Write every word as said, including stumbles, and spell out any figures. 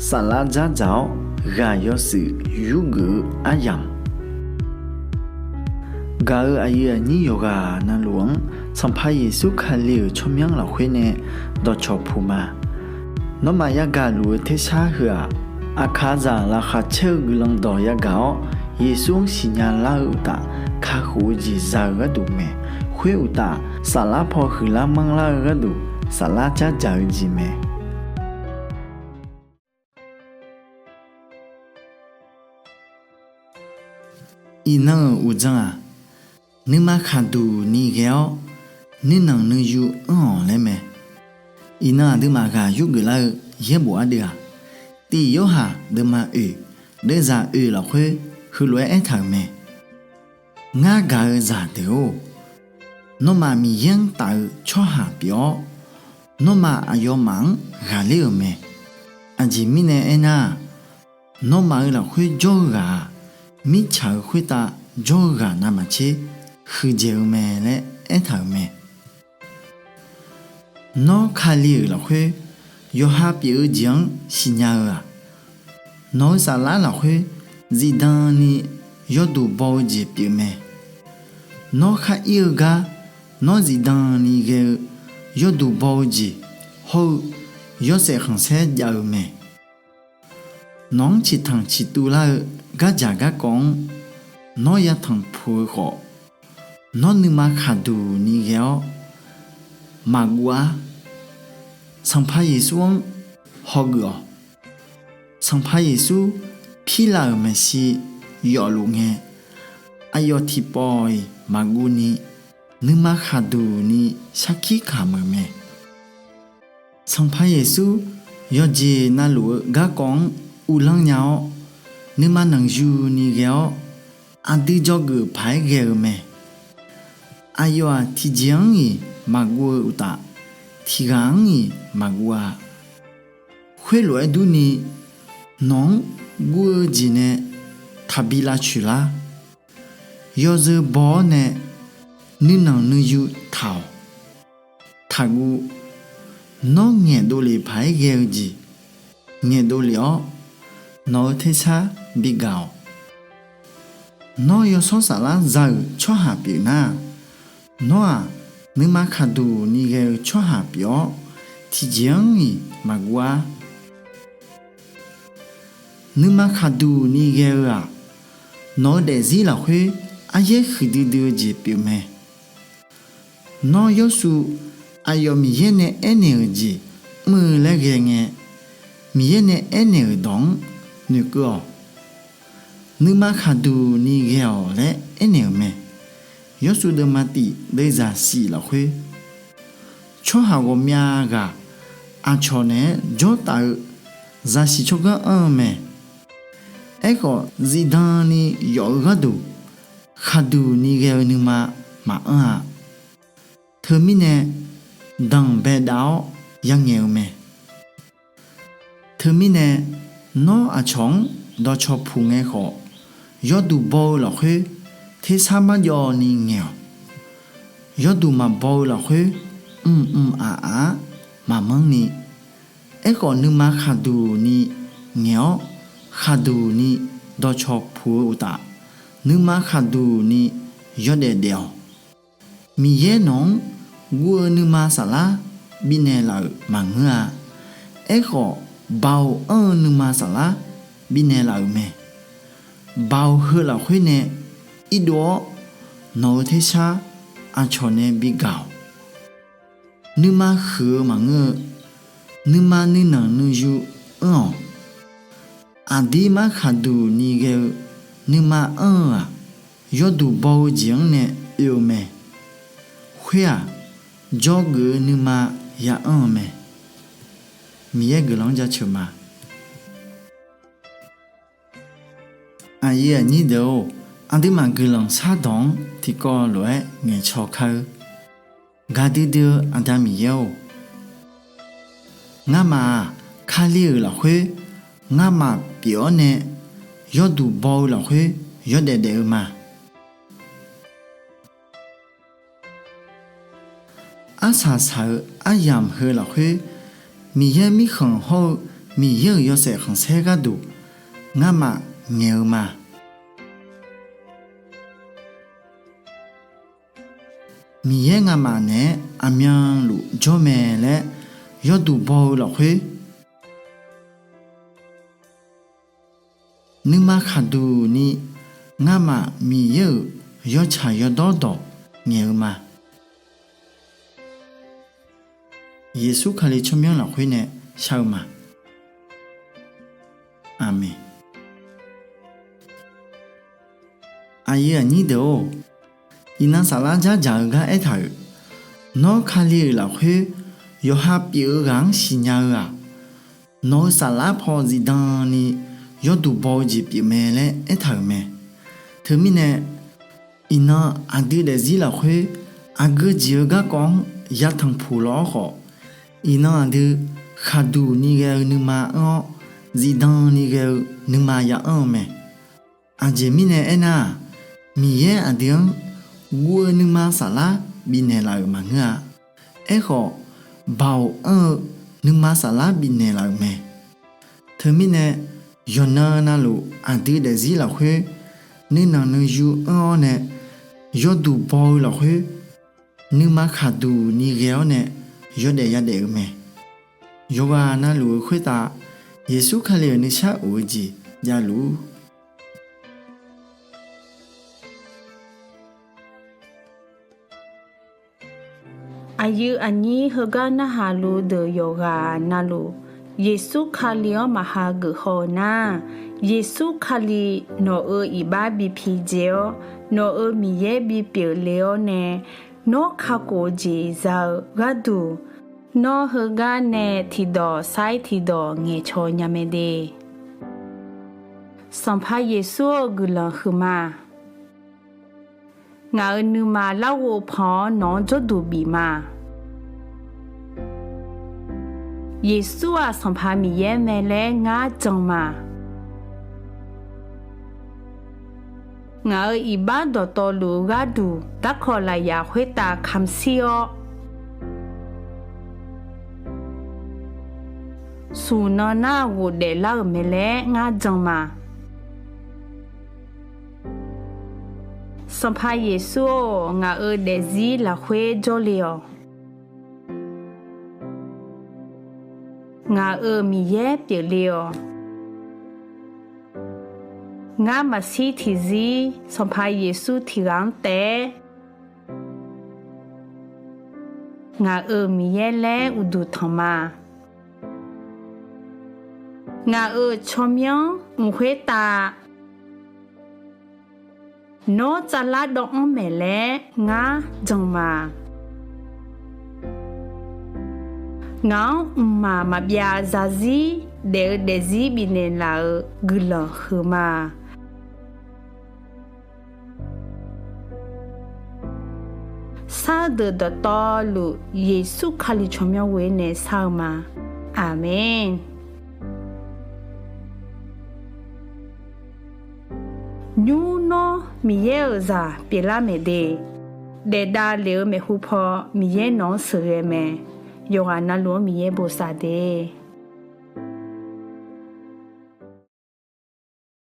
Saflar dzardzaq-awr ghaq yawshuif yurgeuf-eu aryamq, gaq-euq aqyuif aqnyir yawqghaq navluf-anr Sanqpaq Yeqsur Kali-euq tsawrmyanr lafkhoer nae dawqcawq puq ma. Nawmaf yagaq luf-eu tersar heu-aq, aqkaqzaq laqkhaq caer-eu guiqlanq dawq yagaq-awr, Yeqsur-anr siqnya lar-eu uqtaf, kakhof-eu jeq za-eu gharduq mae. Khoer uqtaf, saflar paw huiqlar manrlar-eu gharduq, saflar dzardzaq-eu jeq mae. Iqnan-euq uqdzan-aq, nuima khaqduq ni ghae-awr, nuinanq nuiyu anr-awq laer mae. Iqnan aqduimaf ghaq yurgeuf lar-eu yaerbof ardeuv-aq, Tiq Yorhaq deuvma oeq, deuvzaq oeq lafkhoer heulof-aer aertaq-euq mae. Ngar gaq-eu zaqdeuq-or, nawmaf Miqyaer-anr taf-eu tsawrhaq pyeuf-awr, nawmaf aqyawfmaf-anr ghaqler-euq mae. Aqjeq mirnae aernar-aq, nawmaf-euq lafkhoer jawr-eu ghaq-aq, mirtsaq-euq khoertav jawr-eu ghaq navmaqtser huiqdzaeq-eu mae laer aertaq-euq mae. Nawr Kali-euq lafkhoer yawqha pyeuf-eu jeq-anr siqnya-eu-aq, nawq-eu saflar lafkhoer zifdan ni yawduq baw-eu jeq pyeufmae. Nawr khar ir-eu gar, nawr zifdan ni ghae-eu yawduq baw-eu jeq hawr-eu yawshaef khanqsaer jav-eu mae. Nawq-anr ciqtanq ciqtuv lar-eu gardzaq garkawv-anr nawr yatanq puq-eu khawf, nawr nuima khaqduq ni ghae-awr maqguv-ar. Sanqpaq Yeqsur-anr hawgeuf-awq. Sanqpaq Yeqsur pirlav-euq maeqshi yawfluf ngae, aqyawf tiqpawf-iq maqguv ni, nuima khaqduq ni sarkir kamq-euq mae. Sanqpaq Yeqsur yawqjeq navluf-eu garkawv-anr uvlanr nya-awr, nuima nanqyu ni ghae-awr, aqdui dzawgeuf paq-aer ghae-eu mae. Aqyawf-aq tiqjeq-anr-iq maqguv-eu uqtaf, tiqghaq-anr-iq maqguv-a. Khoerlof-aer durni, nawq-anr guv-eu jeq nae taqbi lavtsoeq lar. Yawzeu baw-awr nae nuinanq nuiyu taq-awq. Taqguv. Nawr ngaeqdov lef paq-aer ghae-eu jeq ngaeqdov lef-awr, nawq-eu tersar bigaq-awq. Nawr yawshawr saflar za-euq tsawrhaq pyeufnar-aq, nawr-aq nuima khaqduq ni ghae-eu tsawrhaq pyeuf-awr, tiqjeq-anr-iq maqguv-ar. Nuima khaqduq ni ghae-eu-aq, nawq-eu daefzir lafkhoer aryaer huiqdui dui-eu jeq pyeufmae. Nawr Yawrshuv aqyawf Miqyaer nae aernaeq-euq jeq mr-eu laer ghae ngae, Miqyaer nae aernaeq-euq dawq-anr noeqkeuv-awq. Nuima khaqduq ni ghae-awq laer aernaeq-euq mae. Yawrshuv deuvma tif deuvzaq shif lafkhoer, tsawrhaq ghawqmya ghaq aqcawq naeq-aer jawrtaf-eu zaqsiq tsawrganr anr-eu mae. Aerkhawf, zifdan ni yawf-eu gharduq khaqduq ni ghae-eu nuima maqanr-a. Teumirnae, danqbae dav-awr yangaeq-eu mae. Teumirnae, nawr aqcawq-anr dawqcawq puq ngae khawf, yawduq baw-eu lafkhoer tersar marjawv ni ngaeq-awq. Yawduq maqbaw-eu lafkhoer mqmq aqaf-ar maqmanr ni, aerkhawf nuima khaqduq ni ngaeq-awr, khaqduq ni dawqcawq puq-eu uqtaf, nuima khaqduq ni yawdaef daef-awq. Miqyaer nawq-anr guv-eu nuima saflar bifnaeq laf-euq maqngeur-a. Aerkhawf, baoq anr-eu nuima saflar bifnaeq laf-euq mae. Baoq heu lafkhoer nae irdov-awr, nawq-eu tersar aqcawq nae bigaq-awq. Nuima huiq-eu maqngeur-eu, nuima nuinanq nuiyu anr-awq. Aqdirmar khaqduq ni ghae-eu nuima anr-eu-aq, yawduq baw-eu jeq-anr nae oe-eu mae. Khoer-aq, dzawgeuf-eu nuima ya anr-eu mae. Miqyaer guiqlanq-anr jaceuq ma. Aqyuif aqnyir deuq-or, aqduimaf guiqlanq shardawq-anr tiqkawv lof-aer ngaeqcaw kar-eur. Gaqdui dui-eu Aqda Miqyaer-or, ngamaf-aq, Kali-euq lafkhoer ngamaf pyeuf-awr nae yawduq baw-eu lafkhoer yawdaef daef-eu ma. Arsaq saq-eu aryamq heu lafkhoer, Miqyaer mirkhanq hawr-eu Miqyaer-euq yawshaef khanqsaer gharduq ngamaf ngaeq-eu ma. Miqyaer ngamaf naeq-aer aqmyanluf jawr mae laer yawduq baw-eu lafkhoer, nuima khaqduq ni ngamaf Miqyaer-euq yawtsaq yawdawr dawq ngaeq-eu ma. Yeqsur Kali tsawrmyanr lafkhoer nae shar-eu ma. Aqmeq. Aqyuif aqnyir deuq-or, iqnan saflar dzardzaq-eu gar aertaq-euq, Nawr Kali-euq lafkhoer yawqha pyeuf-eu ghaq-anr siqnya-eu-aq, nawq-eu saflar paw zifdan ni yawduq baw-eu jeq pyeufmae laer aertaq-euq mae. Teumirnae, iqnan aqdui daefzir lafkhoer aqgeu jeq-eu garkawv-anr yatanq puq law-awr khawf, iqnan aqdui khaqduq ni ghae-eu nuima anr-awr, zifdan ni ghae-eu nuima ya anr-eu mae. Aqjeq mirnae aernar-aq, Miqyaer aqdui-anr guv-eu nuima saflar bifnaeq laf-euq maqngeur-a. Aerkhawf, baoq anr-eu nuima saflar bifnaeq laf-euq mae. Teumirnae, yawqnan navluf aqdui daefzir lafkhoer nuinanq nuiyu anr-awr nae yawduq baw-eu lafkhoer, nuima khaqduq ni ghae-awr nae yawdaef yadaef-eu mae. Yawqghaq navluf-eu khoertav Yeqsur Kali-euq nuisar of-eu jeq javluf-ur. Aqyuif aqnyir heugar narhaq luf deuq yawqghaq navluf, Yeqsur Kali-anr maqha geuf haw-eu nar, Yeqsur Kali nawq-euq iqbax bi pidzae-awr, nawq-euq Miqyaer bipyeuf le-awr nae, nawr kakhof-eu jeq za-eu gharduq, nawr heugar nae tiqdawq sair tiqdawq ngaeqcawq nya mae de. Sanqpaq Yeqsur-eu guiqlanq huiqma. Ngaq-euq nuima larghov pan-awr nawq-anr jawrduq bif ma. Yeqsur-aq Sanqpaq Miqyaer mae laer ngar jan ma. Ngaq-euq iqbax dawqtawvluf-eu gharduq darkawq lafyaq khoertav kamq shir-awr, smq nan nar ghofdaef lar-euq mae laer ngar jan ma. Sanqpaq Yeqsur-or, ngaq-euq daefzir lafkhoer jawrle-awq. Ngaq-euq Miqyaer pyeufle-awq. Ngar maqshir tiqzir Sanqpaq Yeqsur tiq ghaq-anr taef-aer ngaq-euq Miqyaer laer uqduq tanq ma. Ngaq-euq tsawrmyanr mq khoertav nawr tsavlar dawv-anr maeq laer ngar jan ma. Ngaq-anr mqmaq maqbyav zarzir daef-eu daefzir bifnaeq laf-euq guiqlanq huiqma. Sar deuq dawqtawvluf Yeqsur Kali tsawrmyanr ghoer nae sar-eu ma. Aqmeq. Nymr nawr Miqyaer-euq zaq pyeuflar maeq de. Daefdav lef-eu maeqhu paw Miqyaer nawq-anr sheuqghae mae. Yawqghaq navluf-anr Miqyaer bosav de.